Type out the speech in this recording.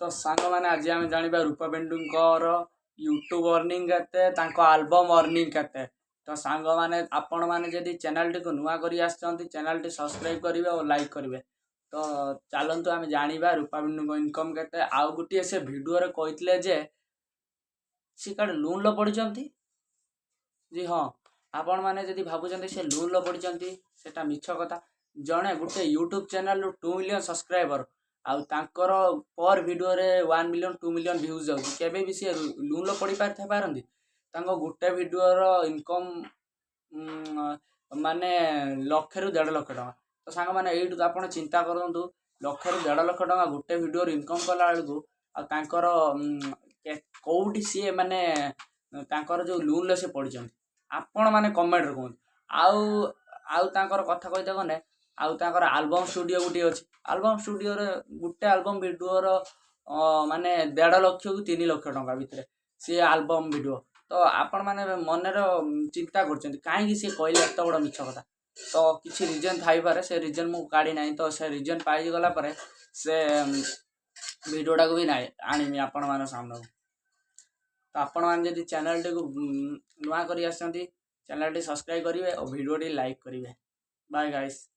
ତ ସାଙ୍ଗମାନେ, ଆଜି ଆମେ ଜାଣିବା ରୂପା ପିଣ୍ଟୁଙ୍କର ୟୁଟ୍ୟୁବ୍ ଅର୍ଣ୍ଣିଂ କେତେ, ତାଙ୍କ ଆଲବମ୍ ଅର୍ଣ୍ଣିଂ କେତେ। ତ ସାଙ୍ଗମାନେ, ଆପଣମାନେ ଯଦି ଚ୍ୟାନେଲଟିକୁ ନୂଆ କରି ଆସିଛନ୍ତି, ଚ୍ୟାନେଲଟି ସବସ୍କ୍ରାଇବ୍ କରିବେ ଓ ଲାଇକ୍ କରିବେ। ତ ଚାଲନ୍ତୁ, ଆମେ ଜାଣିବା ରୂପା ପିଣ୍ଟୁଙ୍କ ଇନକମ୍ କେତେ। ଆଉ ଗୋଟିଏ, ସେ ଭିଡ଼ିଓରେ କହିଥିଲେ ଯେ ସେ କାଳେ ଲୋନ୍ରେ ପଡ଼ିଛନ୍ତି। ଜି ହଁ, ଆପଣମାନେ ଯଦି ଭାବୁଛନ୍ତି ସେ ଲୋନ୍ରେ ପଡ଼ିଛନ୍ତି, ସେଟା ମିଛ କଥା। ଜଣେ ଗୋଟେ ୟୁଟ୍ୟୁବ୍ ଚ୍ୟାନେଲରୁ 2 ମିଲିୟନ୍ ସବସ୍କ୍ରାଇବର ଆଉ ତାଙ୍କର ପର୍ ଭିଡ଼ିଓରେ 1 ମିଲିୟନ୍, 2 ମିଲିୟନ୍ ଭ୍ୟୁଜ୍ ଯାଉଛି, କେବେ ବି ସିଏ ଲୋନ୍ରେ ପଡ଼ିପାରିଥାଇ ପାରନ୍ତି? ତାଙ୍କ ଗୋଟେ ଭିଡ଼ିଓର ଇନକମ୍ ମାନେ 1 ଲକ୍ଷରୁ 1.5 ଲକ୍ଷ ଟଙ୍କା। ତ ସାଙ୍ଗମାନେ, ଏଇଠୁ ଆପଣ ଚିନ୍ତା କରନ୍ତୁ, 1 ଲକ୍ଷରୁ 1.5 ଲକ୍ଷ ଟଙ୍କା ଗୋଟେ ଭିଡ଼ିଓରୁ ଇନକମ୍ କଲା ବେଳକୁ ଆଉ ତାଙ୍କର କେଉଁଠି ସିଏ ମାନେ ତାଙ୍କର ଯେଉଁ ଲୋନ୍ରେ ସେ ପଡ଼ିଛନ୍ତି, ଆପଣମାନେ କମେଣ୍ଟରେ କୁହନ୍ତୁ। ଆଉ ତାଙ୍କର କଥା କହିତେ ଗଲେ, ଆଉ ତାଙ୍କର ଆଲବମ୍ ଷ୍ଟୁଡ଼ିଓ ଗୋଟିଏ ଅଛି। ଆଲବମ୍ ଷ୍ଟୁଡ଼ିଓରେ ଗୋଟେ ଆଲବମ୍ ଭିଡ଼ିଓର ମାନେ 1.5 ଲକ୍ଷକୁ 3 ଲକ୍ଷ ଟଙ୍କା ଭିତରେ ସିଏ ଆଲବମ୍ ଭିଡ଼ିଓ। ତ ଆପଣମାନେ ମନରେ ଚିନ୍ତା କରୁଛନ୍ତି, କାହିଁକି ସିଏ କହିଲେ ଏତେ ବଡ଼ ମିଛ କଥା? ତ କିଛି ରିଜନ୍ ଥାଇପାରେ, ସେ ରିଜନ୍ ମୁଁ କାଢ଼ି ନାହିଁ। ତ ସେ ରିଜନ୍ ପାଇଗଲା ପରେ ସେ ଭିଡ଼ିଓଟାକୁ ବି ନାଇଁ ଆଣିବି ଆପଣମାନଙ୍କ ସାମ୍ନାକୁ। ତ ଆପଣମାନେ ଯଦି ଚ୍ୟାନେଲଟିକୁ ନୂଆ କରି ଆସିଛନ୍ତି, ଚ୍ୟାନେଲଟି ସବସ୍କ୍ରାଇବ୍ କରିବେ ଓ ଭିଡ଼ିଓଟି ଲାଇକ୍ କରିବେ। Bye guys.